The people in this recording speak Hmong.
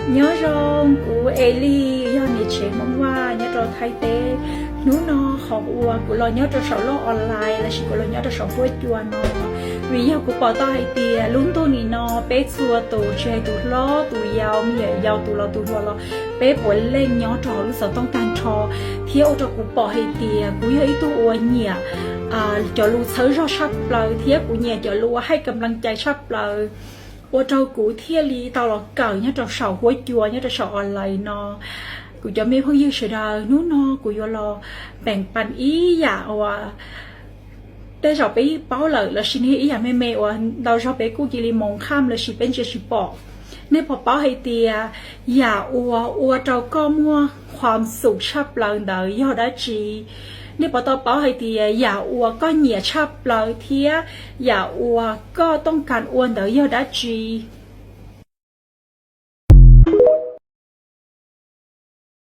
Nyob zoo, kuv Eli, yog niam tsev Hmoob Vaj nyob rau Thaib teb. Hnub no qhov uas kuv los nyob rau saum lub online lossis kuv los nyob rau saum huab cua no, vim yog kuv pom tau hais tias lub ntuj nim no peb txhua tus, tsis hais tus hlob tus yau, me nyuam yaus, tus laus tus hluas los, peb puav leej nyob rau hauv lub xov tooj tag nrho, thiab ua rau kuv pom hais tias kuv yog ib tug uas nyiam cov lus txhawb zog tshaj plaws thiab kuv nyiam cov lus uas hais kam laj cai tshaj plaws, ua rau kuv thiaj li tau los kawm nyob rau saum huab cua, nyob rau saum online no. Kuv cov me phooj ywg sawv daws, hnub no kuv yuav los peem pam ib yam uas tej zaum peb yeej paub lawm lossis nws ib yam me me uas ntau zaus peb kuj cia li moos kham lossis peb ntsia tsis pom. Nej puas paub hais tias yam uas ua rau koj muaj kham xum tshaj plaws ntawd yog dab tsi? Nej puas tau paub hais tias yam uas koj nyiam tshaj plaws thiab yam uas koj tooj kas ua ntawd yog dab tsi?